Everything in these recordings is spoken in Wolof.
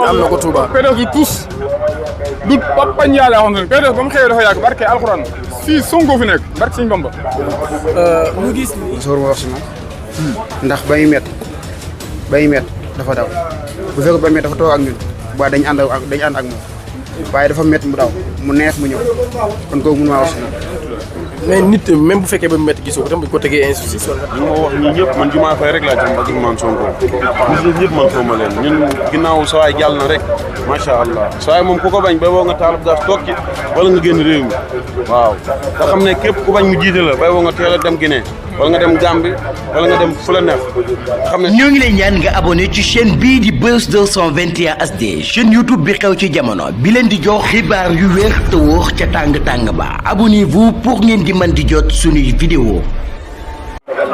am na ko Touba. PDS du tous du Papa Ndiaye waxoon nañu PDS ba mu xëyee dafa yàgg barke alxuraan fii Sonko fi nekk barke Sëñ Bamba. ñu gis ni. sóor ma wax si moom ndax ba muy métti dafa daw bu fekkoon ba muy métti dafa toog ak ñun waaye dañu ànd ak moom waaye dafa métti mu daw mu neex mu ñëw kon kooku mun maa wax si moom. mais nit même bu fekkee ba mu métti gisoo ko tam bu ko tegee injustice wala. li ma wax ñun ñëpp man Diomaye Faye rek laa jëm ak Ousmane Sonko ñun ñëpp man xawma leen ñun ginnaaw saa waay jàll na rek macha allah saa waay moom ku ko bañ bay boo nga taalub gas toog ci wala nga génn réew mi waaw te xam ne képp ku bañ mu jiite la bay boo nga teel a dem Guinée wala nga dem Gambie wala nga dem fu la neex xam ne. ñoo ngi lay ñaan nga abonné ci chaîne bii di Buzz 221 HD chaîne YouTube bi xew ci jamono bi leen di jox xibaar yu wér te wóor ca tàng ba abonnez-vous pour ngeen di mën di jot suñuy vidéo.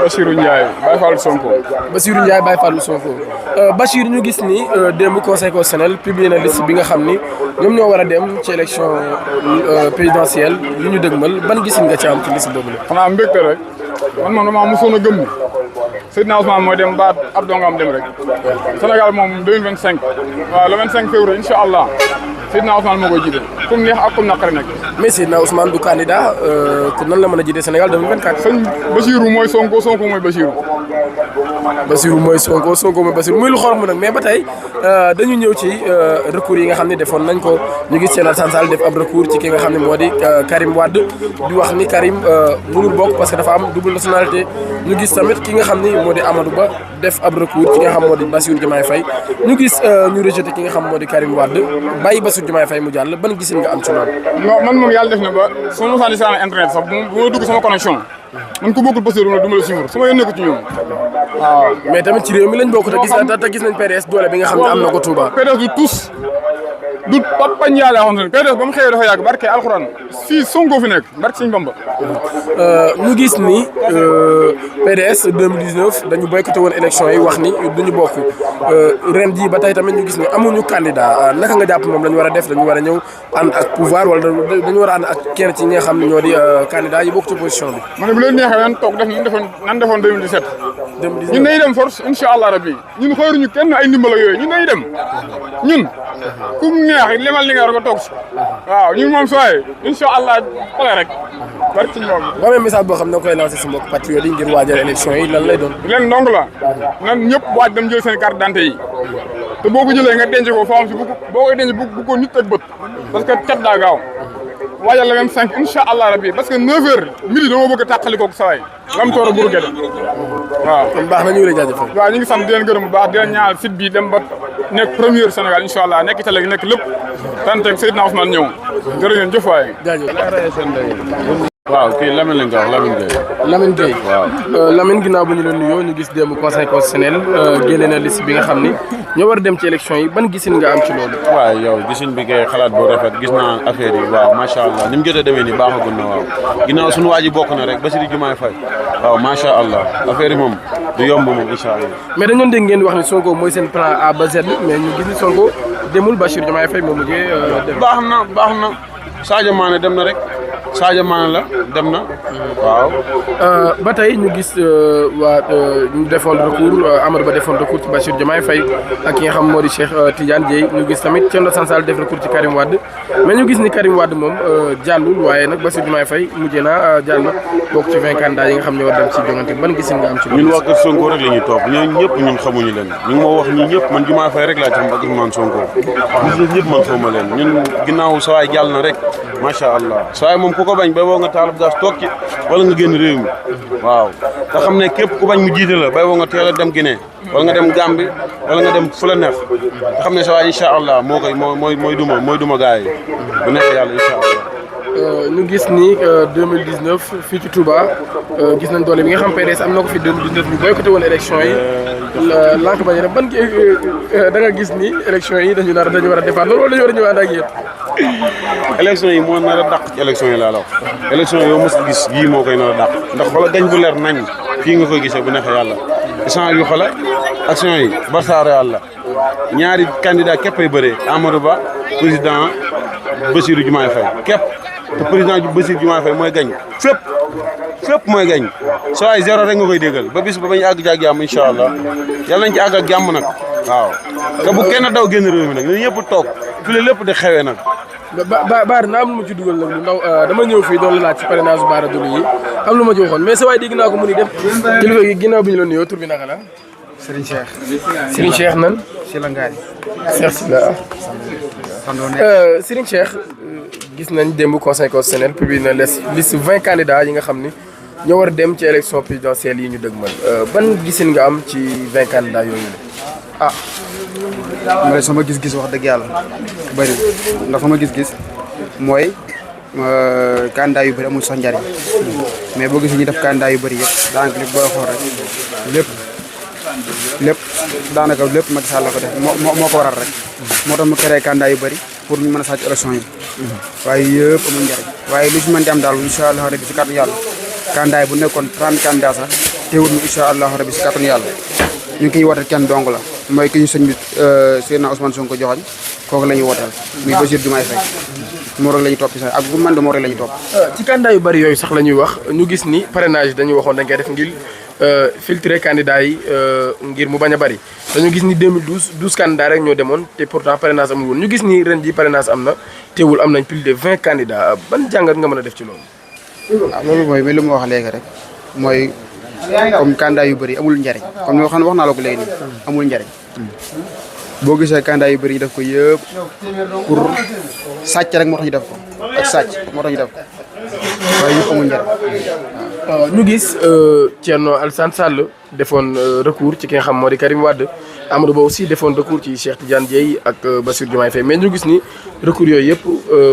Bassirou Ndiaye Baye Fallou Sonko. Bassirou Ndiaye Baye Fallou Sonko Bachir ñu gis ni démb conseil constitutionnel publié na liste bi nga xam ni ñoom ñoo war a dem ci élection présidentielle yi ñu dëgmal ban gisin nga ci am ci liste boobu la. xanaa mbégte rek man moom damaa mosoon a gëm ni Seydina Ousmane mooy dem ba ab dongam dem rek Sénégal moom 2025 waaw le 25 février incha allah Seydina Ousmane moo koy jiite kum neex ak kum naqari nag. mais Seydina Ousmane du candidat ku nan la mën a jiite Sénégal 2024. sëñ Bassirou mooy Sonko Sonko mooy Bassirou. Bassirou mooy Sonko Sonko mooy Bassirou muy lu xorom nag mais ba tey dañu ñëw ci recours yi nga xam ne defoon nañ ko ñu gis seen Sall def ab recours ci ki nga xam ne moo di Karim Wade di wax ni Karim mënul bokk parce que dafa am double nationalité ñu gis tamit ki nga xam ni moo di Amadou Ba def ab recours ci nga xam moo di Bassirou Diomaye Faye ñu gis ñu rejeté ki nga xam moo di Karim Wade bàyyi Bassirou Diomaye Faye mu jàll ban gisin nga am ci loolu. non man moom yàlla def na ba su ma mosaan di seetaan internet sax bu ma dugg sama connexion man ku bokkul Bassirou du ma la suivre su ma yónnee ko ci ñoom waaw. mais tamit ci réew mi lañ bokk te gis nañ PDS doole bi nga xam ne am na ko Touba. PDS du tous du Papa Ndiaye waxoon nañu PDS ba mu xëyee dafa yàgg barke alxuraan fii Sonko fi nekk barke Sëñ Bamba. ñu gis ni PDS 2019 dañu boycotté woon élection yi wax ni duñu bokk ren jii ba tey tamit ñu gis ni amuñu candidat naka nga jàpp moom la ñu war a def dañu war a ñëw ànd ak pouvoir wala dañu war a ànd ak kenn ci ñi nga xam ne ñoo di candidat yi bokk ci opposition bi. ma ne bu leen neexee nan toog def nan defoon 2017. 2019 ñun dañuy dem force incha allah rabbi ñun xëyruñu kenn ay ndimbal ak yooyu ñun dañuy dem ñun ku mu neex limal li nga war nga toog si waaw ñun moom sooy incha allah xale rek barki ñoom. boo amee message boo xam ne da koy lancé si mbokk patriote yi ngir waajal élection yi lan lay doon. leen ndong la nan ñëpp waaj dem jël seen carte d'identité yi te boo ko jëlee nga denc ko foo xam si boo koy denc bu ko nit ak bët parce que cat daa gaaw waajal la même 5 incha allah rabbi parce que 9h midi dama bëgg a tàqali koog saa yi lam toor a buru gede waaw. kon baax na ñu ngi lay jaajëfal. waaw ñu ngi sant di leen gërëm bu baax di leen ñaanal site bi dem ba nekk première Sénégal incha allah nekk ca léegi nekk lépp tant que Seydina Ousmane ñëw jërëjëf jëf waay. jaajëf. waaw kii Lamine lañ ko wax Lamine Gueye. Lamine Gueye. waaw Lamine ginnaaw bu ñu la nuyoo ñu gis démb conseil constitutionnel génne na liste bi nga xam ni ñoo war a dem ci élection yi ban gisin nga am ci loolu. waaw yow gisuñ bi kay xalaat bu rafet gis naa affaire yi waaw macha allah ni mu jot a demee nii baaxagul na waaw ginnaaw suñu waa ji bokk na rek Bassirou Diomaye Faye waaw macha allah affaire yi moom du yomb moom incha allah. mais dañu dégg ngeen wax ni Sonko mooy seen plan A ba Z mais ñu gis ni Sonko demul Bassirou Diomaye Faye moo mujjee dem. baax na Sadio Mané dem na rek Sadio Mané la dem na waaw. ba tey ñu gis waa ñu defoon recours Amadou Ba defoon recours ci Bassirou Diomaye Faye ak ki nga xam moo di Cheikh Tidiane Dièye ñu gis tamit Thierno Sall def recours ci Karim Wade mais ñu gis ni Karim Wade moom jàllul waaye nag Bassirou Diomaye Faye mujjee naa jàll bokk ci 20 candidats yi nga xam ne war dem ci joŋante ban gisin nga am ci loolu. ñun waa kër Sonko rek la ñuy topp ñooñu ñëpp ñun xamuñu leen ñu ngi ma wax ñii ñëpp man Diomaye Faye rek laa ci xam ak Ousmane Sonko ñun ñëpp man xawma leen ñun ginnaaw sa waay jàll na rek macha allah sa waay moom ku ko bañ bay boo nga taalub gas toog ci wala nga génn réew mi waaw te xam ne képp ku bañ mu jiite la bay boo nga teel a dem Guinée wala nga dem Gambie wala nga dem fu la neex te xam ne sa waay incha allah moo koy mooy duma gars yi bu nekk yàlla incha allah. ñu gis ni 2019 fii ci Touba gis nañ doole bi nga xam PDS am na ko fi 2019 ñu boycotté woon élection yi lank bañ a dem ban da nga gis ni élection yi dañu war a defaat loolu wala dañu war a ñëwaat ak yéen. élection yi moo nar a dàq ci élection yi laa la wax élection yow mos gis yii moo koy nar a dàq ndax xoolal gañ bu leer nañ fii nga koy gisee bu neexee yàlla échange yu xoolal action yi barsaaro yàlla ñaari candidat képp ay bëree Amadou Ba président Bassirou Diomaye Faye képp te président Bassirou Diomaye Faye mooy gañ fépp mooy gañ soo ay zéro rek nga koy déggal ba bis ba bañ àgg ci ak jàmm incha allah yàlla nañ ci àgg ak jàmm nag waaw te bu kenn daw génn réew mi nag ñun ñëpp toog fi la lépp di xewee nag. Baar naa am lu ma ci dugal nag lu ndaw dama ñëw fii doon la laaj ci parrainage Bara Dolly yi am lu ma ci waxoon mais sa waay dégg naa ko mu ni dem kilifa gi ginnaaw bi ñu la nuyoo tur bi naka la. Serigne Cheikh. Serigne Cheikh nan. Sylla Ngaye. Cheikh Sylla. Serigne Cheikh gis nañ démb conseil constitutionnel publié na liste 20 candidats yi nga xam ni ñoo war a dem ci élection présidentielle yi ñu dëgmal ban gisin nga am ci 20 candidats yooyu la. ma ne sama gis-gis wax dëgg yàlla bëri ndax sama gis-gis mooy candidat yu bëri amul sax njariñ mais boo gisee ñu def candidat yu bëri yëpp daanaka lépp booy xool rek lépp daanaka lépp Macky Sall la ko def moo ko waral rek moo tax mu créé candidat yu bëri pour ñu mën a sàcc élection yi waaye yëpp amul njariñ waaye lu ci mën di am daal incha allah rabbi si kàttanu yàlla candidat bu nekkoon 30 candidats sax teewul ñu incha allah rabbi si kàttanu yàlla ñu ngi koy wooteel kenn dong la mooy ki ñu sëñ bi Seydina Ousmane Sonko joxoñ kooku la ñuy wooteel muy Bassirou Diomaye Faye moo rek la ñuy topp sax ak bu man de moo rek la ñuy topp ci candidat yu bëri yooyu sax la ñuy wax ñu gis ni parrainage dañuy waxoon dañ koy def ngir filtrer candidats yi ngir mu bañ a bëri dañu gis ni 12 candidats rek ñoo demoon te pourtant parrainage amul woon ñu gis ni ren ji parrainage am na teewul am nañ plus de 20 candidats ban jàngat nga mën a def ci loolu. waaw loolu mooy mais li ma wax léegi rek mooy comme candidat yu bëri amul njariñ comme ni wax naa la ko léegi nii amul njariñ boo gisee candidat yu bëri ñu def ko yëpp pour sàcc rek moo tax ñu def ko ak sàcc moo tax ñu def ko waaye yëpp amul njariñ ñu gis Thierno Alassane Sall defoon recours ci ki nga xam moo di Karim Wade Amadou Ba aussi defoon recours ci Cheikh Tidiane Dièye ak Bassirou Diomaye Faye mais ñu gis ni recours yooyu yëpp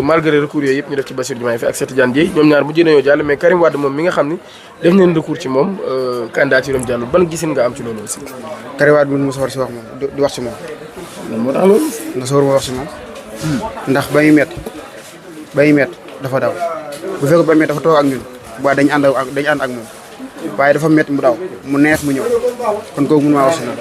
malgré recours yooyu yëpp ñu def ci Bassirou Diomaye Faye ak Cheikh Tidiane Dièye ñoom ñaar mujj nañoo jàll mais Karim Wade moom mi nga xam ni def nañ recours ci moom candidature am jàll ban gisin nga am ci loolu aussi. Karim Wade mun mos a war si wax moom di wax si moom. lan moo tax loolu. ndax sa war ma wax si moom. ndax ba muy métti dafa daw bu fekkoon ba muy métti dafa toog ak ñun waaye dañu ànd ak moom waaye dafa métti mu daw mu neex mu ñëw kon kooku mun maa wax si moom.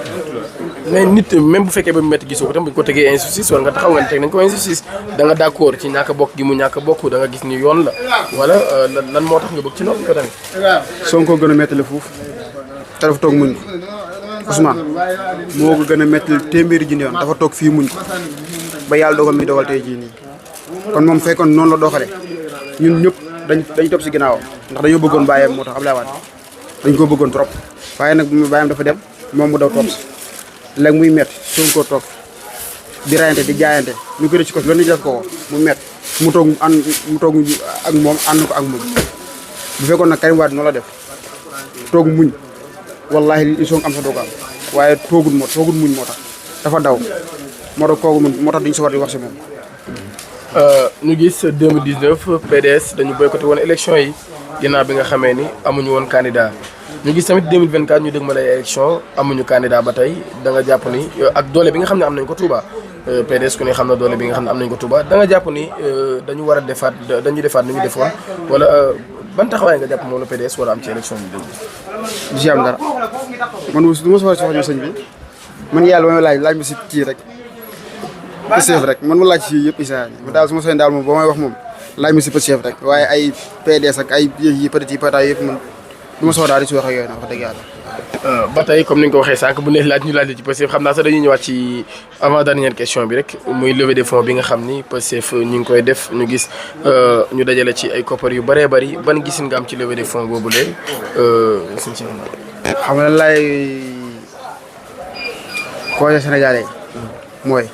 mais nit même bu fekkee ba mu métti gisoo ko tam bu ñu ko tegee injustice war nga taxaw nga ne teg nañ ko injustice da nga d'accord ci ñàkk a bokk gi mu ñàkk a bokk da nga gis ni yoon la wala lan moo tax nga bëgg ci loolu ko tamit. Sonko gën a métti la fuuf te dafa toog muñ ko Ousmane moo ko gën a métti téeméeri junni yoon dafa toog fii muñ ko ba yàlla dogal mi dogal tey jii nii kon moom fekkoon noonu la doxalee ñun ñëpp dañ topp si ginnaawam ndax dañoo bëggoon bàyyam moo tax Abdoulaye Wade dañ ko bëggoon trop waaye nag bàyyam dafa dem moom mu daw topp si léegi muy métti Sonko toog di rayante di jaayante ñu gën a ci ko loolu ñu def ko mu métti mu toog ak moom ànd ko ak moom bu fekkoon nag Karim Wade noonu la def toog muñ wallahi li soo am sa doog am waaye toogul muñ moo tax dafa daw moo tax kooku moo tax duñ sa war di wax si moom. ñu gis 2019 PDS dañu boycotté woon élection yi ginnaaw bi nga xamee ni amuñu woon candidat ñu gis tamit 2024 ñu dëgmal ay élection amuñu candidat ba tey da nga jàpp ni ak doole bi nga xam ne am nañ ko Touba PDS ku ne xam na doole bi nga xam ne am nañ ko Touba da nga jàpp ni dañu war a defaat ni ñu defoon wala ban taxawaay nga jàpp moom la PDS war a am ci élection bi dégg du si am dara man du ma si war a wax sëñ bi man yàlla ma laaj ma si kii rek Pastef rek man ma laaj si yëpp isa ma daal su ma soxee daal moom ba may wax moom laaj ma si Pastef rek waaye ay PDS ak ay yi peut-être yi pataay yëpp man du ma soxla daal di si wax ak yooyu nag wax dëgg yàlla. ba tey comme ni nga ko waxee sànq bu ne laaj ñu laaj ci Pastef xam naa sax dañuy ñëwaat ci avant dernière question bi rek muy levée des fonds bi nga xam ni Pastef ñu ngi koy def ñu gis ñu dajale ci ay koppar yu bëree bëri ban gisin nga am ci levée des fonds boobu lee suñ ci xam nga lay conseil sénégalais mooy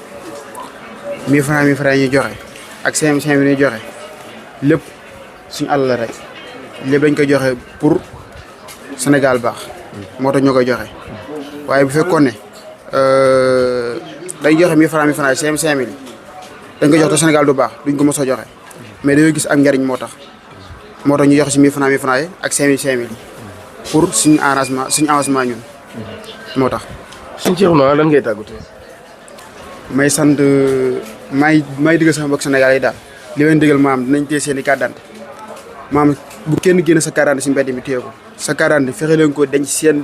1000 francs yi ñuy joxe ak 500 yi ñuy joxe lépp suñu àll la rek lépp dañ koy joxe pour Sénégal baax moo tax ñoo koy joxe waaye bu fekkoon ne dañ joxe 1000 francs yi 500 dañ koy joxe te Sénégal du baax duñ ko mos a joxe mais dañoo gis ak njariñ moo tax ñu joxe si 1000 francs yi ak 5000 pour suñu avancement ñun moo tax. suñ ci lan ngay tàggatoo. may sant may digal sama mbokk Sénégal yi daal li leen digal maam dinañ téye seen i carte d'identité maam bu kenn génne sa carte d'identité si mbedd mi téye ko sa carte d'identité fexe leen ko denc seen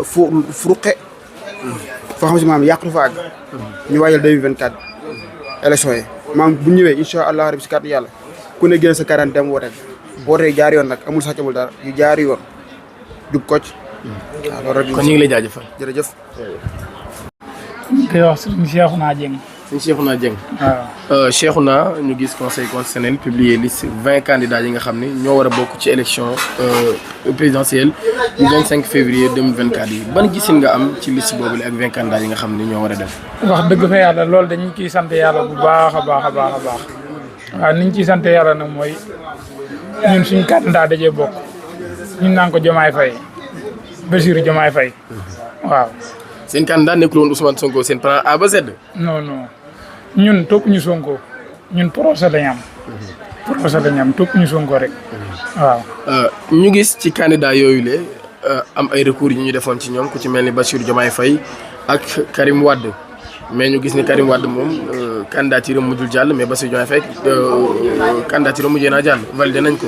furuqe foo xam si maam yàqu fa àgg ñu waajal 2024 élection yi maam bu ñëwee incha allah rabi si kàddu yàlla ku ne génne sa carte d'identité dem wootee jaar yoon nag amul sàcc amul dara yu jaar yoon jub kocc waaw loolu rek kon ñu ngi lay jaajëfal jërëjëf koy wax Serigne Cheikhouna Dieng. sëñ Cheikhouna Dieng. waaw. Cheikhouna ñu gis conseil constitutionnel publier liste 20 candidats yi nga xam ne ñoo war a bokk ci élection présidentielle du 25 février 2024 yi ban gisin nga am ci liste boobu ak 20 candidats yi nga xam ne ñoo war a def. wax dëgg fa yàlla loolu dañu ciy sant yàlla bu baax a baax a baax a baax waaw ni ñu ciy sant yàlla nag mooy ñun suñu candidat dajee bokk ñun naan ko Diomaye Faye Bassirou Diomaye Faye waaw. seen candidat nekkul woon Ousmane Sonko seen plan A ba Z. non non ñun topp ñu Sonko ñun procès lañ am. procès lañ am topp ñu Sonko rek waaw. ñu gis ci candidat yooyu le am ay recours yi ñu defoon ci ñoom ku ci mel ni Bassirou Diomaye Faye ak Karim Wade mais ñu gis ni Karim Wade moom candidature am mujjul jàll mais Bassirou Diomaye Faye candidature am mujjee naa jàll validé nañ ko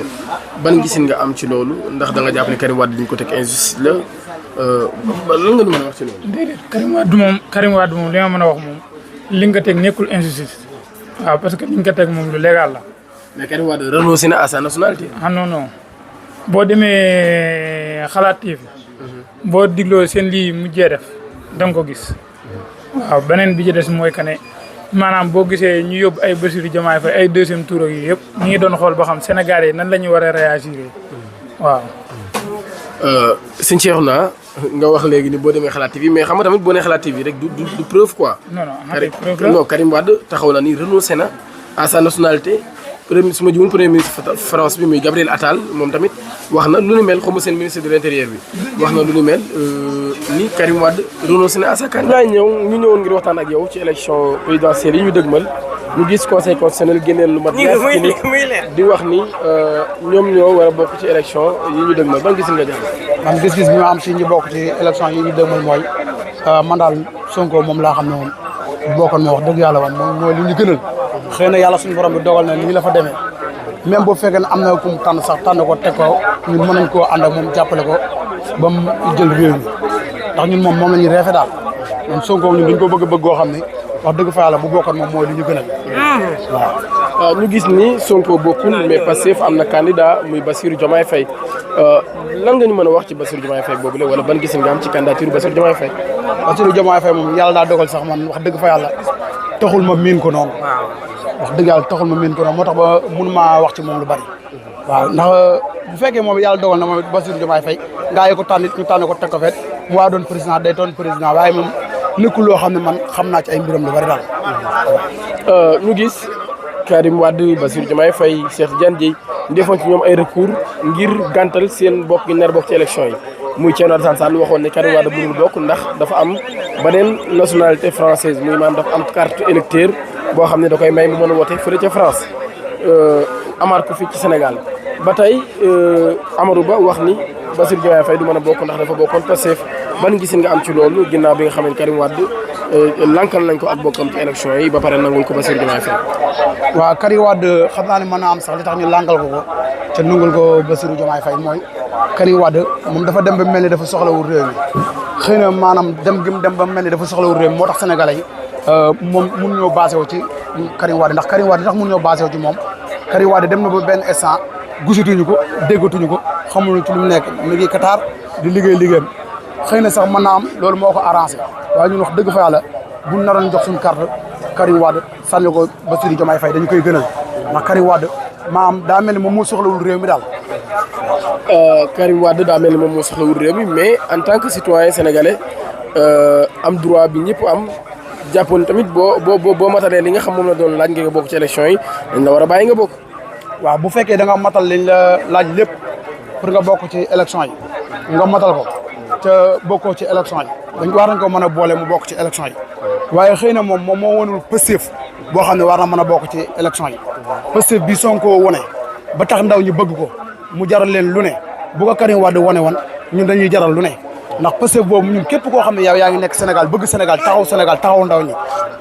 ban gisin nga am ci loolu ndax da nga jàpp ne Karim Wade li ñu ko teg injustice la lan nga mën a wax ci loolu. déedéet Karim Wade moom li ma mën a wax moom li nga teg nekkul injustice waaw parce que li nga teg moom lu légal la. mais Karim Wade renoncé na à sa nationalité. ah non non boo demee Xalaat TV boo digloo seen lii mujjee def da nga ko gis waaw beneen bi ci des mooy que ne maanaam boo gisee ñu yóbbu ay Bassirou Diomaye Faye ay deuxième tour ak yii yëpp ñu ngi doon xool ba xam Sénégal yi nan la ñu war a réagir waaw. sëñ Cheikhouna nga wax léegi ni boo demee Xalaat TV mais xam nga tamit boo nee Xalaat TV rek du preuve quoi. non Karim Wade taxaw na ni renoncé na à sa nationalité. su ma jiwoon premier ministre France bi muy Gabriel Attal moom tamit wax na lu ni mel xaw ma seen ministre de l'intérieur bi wax na lu ni mel ni Karim Wade renoncé na à sa candidature. ñu ñëwoon ngir waxtaan ak yow ci élection présidentielle yi ñu dëgmal ñu gis conseil constitutionnel génneel lu mat di wax ni ñoom ñoo war a bokk ci élection yi ñu dëgmal ban gis nga jàll. man gis-gis bi ma am si ñu bokk ci élection yi ñu dëgmal mooy man daal Sonko moom laa xam ne moom bokkoon ma wax dëgg yàlla moom mooy li ñu gënal. xëy na yàlla suñu borom bi dogal na nii la fa demee même bu fekkee ne am na ku mu tànn sax tànn ko teg ko ñun mën nañ koo ànd ak moom jàppale ko ba mu jël réew mi ndax ñun moom la ñuy reefe daal ñun Sonko ñun dañ ko bëgg goo xam ne wax dëgg fa yàlla bu bokkoon moom mooy li ñu gënal waaw. ñu gis ni Sonko bokkul mais Pastef am na candidat muy Bassirou Diomaye Faye lan nga ñu mën a wax ci Bassirou Diomaye Faye boobu la wala ban gis nga am ci candidature Bassirou Diomaye Faye. Bassirou Diomaye Faye moom yàlla daa dogal sax man wax dëgg fa yàlla taxul ma miin ko noonu. wax dëgg yàlla taxul ma miin ko noonu moo tax ba mënu maa wax ci moom lu bari. waaw ndax bu fekkee moom yàlla dogal na moom Bassirou Diomaye Faye ngaa yi ko tànn ñu tànn ko teg ko fet mu waa doon président day doon président waaye moom nekkul loo xam ne man xam naa ci ay mbiram lu bari daal. ñu gis Karim Wade Bassirou Diomaye Faye Cheikh Tidiane Dièye ñu defoon ci ñoom ay recours ngir gàntal seen bokk gi nar bokk ci élection yi muy Thierno Alassane Sall waxoon ne Karim Wade mënul bokk ndax dafa am beneen nationalité française muy maanaam dafa am carte électeur boo xam ne da koy may mu mën a wote fële ca France amaat ko fii ci Sénégal ba tey Amadou Ba wax ni Bassirou Diomaye Faye du mën a bokk ndax dafa bokkoon Pastef ban gisin nga am ci loolu ginnaaw bi nga xam ne Karim Wade lankal nañ ko ak bokkam ci élection yi ba pare nangul ko Bassirou Diomaye Faye. waaw Karim Wade xam naa ne mën naa am sax li tax ñu lankal ko te nangul ko Bassirou Diomaye Faye mooy Karim Wade moom dafa dem ba mel ni dafa soxlawul réew mi xëy na maanaam dem gi mu dem ba mel ni dafa soxlawul réew mi moo tax sénégalais yi moom mun ñoo basé wu ci Karim Wade ndax Karim Wade ndax mun ñoo basé wu ci moom Karim Wade dem na ba benn instant gisatuñu ko déggatuñu ko xamuñu ci lu mu nekk mu ngi Qatar di liggéeyam xëy na sax mën naa am loolu moo ko arrangé waaye ñun wax dëgg fa yàlla bu naroon jox suñu carte Karim Wade sànni ko Bassirou Diomaye Faye dañu koy gënal ndax Karim Wade maam daa mel ni moom moo soxlawul réew mi daal. Karim Wade daa mel ni moom moo soxlawul réew mi mais en tant que citoyen sénégalais am droit bi ñëpp am jàppoon tamit boo matalee li nga xam moom la doon laaj nga bokk ci élection yi dañ la war a bàyyi nga bokk. waaw bu fekkee da nga matal liñ la laaj lépp pour nga bokk ci élection yi nga matal ko te bokkoo ci élection yi dañ ko war nañ ko mën a boole mu bokk ci élection yi waaye xëy na moom moo wanul Pastef boo xam ne war na mën a bokk ci élection yi Pastef bi Sonko wone ba tax ndaw ñi bëgg ko mu jaral leen lu ne bu ko Karim Wade wone woon ñun dañuy jaral lu ne ndax Pastef boobu ñun képp koo xam ne yow yaa ngi nekk Sénégal bëgg Sénégal taxaw ndaw ñi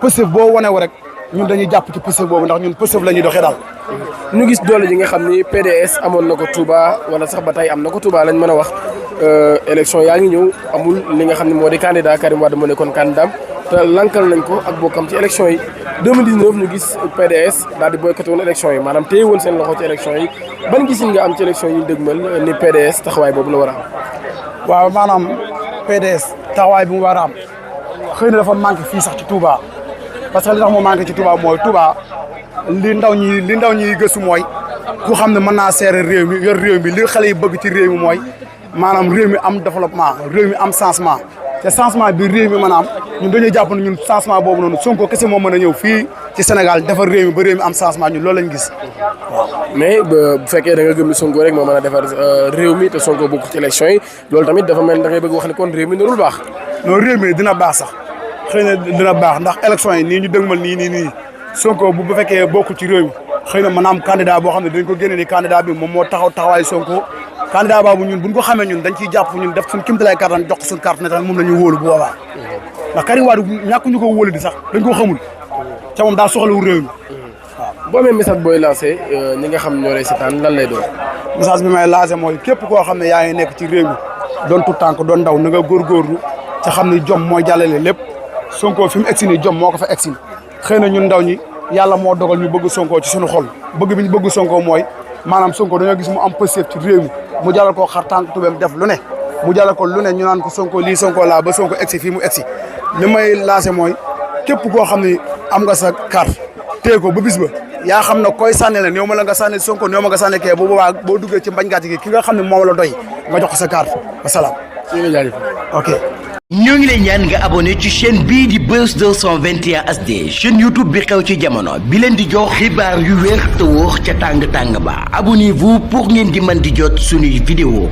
Pastef boo wone wu rek ñun dañuy jàpp ci Pastef boobu ndax ñun Pastef la ñuy doxee daal. ñu gis doole ji nga xam ni PDS amoon na ko Touba wala sax ba tey am na ko Touba lañ mën a wax élection yaa ngi ñëw amul li nga xam ne moo di candidat Karim Wade moo nekkoon candidat te lankal nañ ko ak bokkam ci élection yi 2019 ñu gis PDS daal di boycotté woon élection yi maanaam téye woon seen loxo ci élection yi ban gisin nga am ci élection yi ñu dëgmal ni PDS taxawaay boobu la war a am. waaw maanaam PDS taxawaay bi mu war a am xëy na dafa manqué fii sax ci Touba parce que li tax moo manqué ci Touba mooy Touba li ndaw ñi gëstu mooy ku xam ne mën naa seere réew mi yor réew mi li xale yi bëgg ci réew mi mooy maanaam réew mi am développement réew mi am changement te changement bi réew mi mën a am ñun dañuy jàpp ne ñun changement boobu noonu Sonko kese moo mën a ñëw fii ci Sénégal defar réew mi ba réew mi am changement ñun loolu lañ gis waaw. mais bu fekkee da nga gëm ni Sonko rek moo mën a defar réew mi te Sonko bokk ci élection yi loolu tamit dafa mel da ngay bëgg wax ne kon réew mi narul baax. non réew mi dina baax sax xëy na dina baax ndax élection yi nii ñu dëgmal nii Sonko bu fekkee bokkul ci réew mi xëy na maanaam candidat boo xam ne dañ ko génne ni candidat bi moom moo taxawaay Sonko candidat boobu ñun buñ ko xamee ñun dañ ciy jàpp ñun def suñ kimtalaay carte jox ko suñ carte ne tamit moom la ñu wóolu bu boobaa ndax Karim Wade ñàkkuñu ko wóolu di sax dañ ko xamul ca moom daa soxlawu réew mi waaw boo amee message booy lancé ñi nga xam ñoo lay seetaan lan lay doon. message bi may lancé mooy képp koo xam ne yaa ngi nekk ci réew mi doon tout tànk doon ndaw na nga góorgóorlu ca xam ne jom mooy jàllale lépp Sonko fi mu egsi ni jom moo ko fa egsi xëy na ñun ndaw ñi yàlla moo dogal ñu bëgg Sonko ci suñu xol bëgg bi ñu bëgg Sonko mooy maanaam Sonko dañoo gis mu am pëstéef ci réew mi mu jàllal koo xar tànk tubéem def lu ne mu jàllal ko lu ne ñu naan ko Sonko lii Sonko laa ba Sonko egsi fii mu egsi li may lancé mooy képp koo xam ne am nga sa carte téye ko ba bis ba yaa xam ne koy sànni la néew ma la nga sànni Sonko néew ma nga sànni kee bu boobaa boo duggee ci mbañ gàcce gi ki nga xam ne moom la doy nga jox ko sa carte wasalaam. ok. ñoo ngi lay ñaan nga abonné ci chaîne bii di Buzz 221 HD chaîne YouTube bi xew ci jamono bi leen di jox xibaar yu wér te wóor ca tàng tàng ba abonnez-vous pour ngeen di mën di jot suñuy vidéo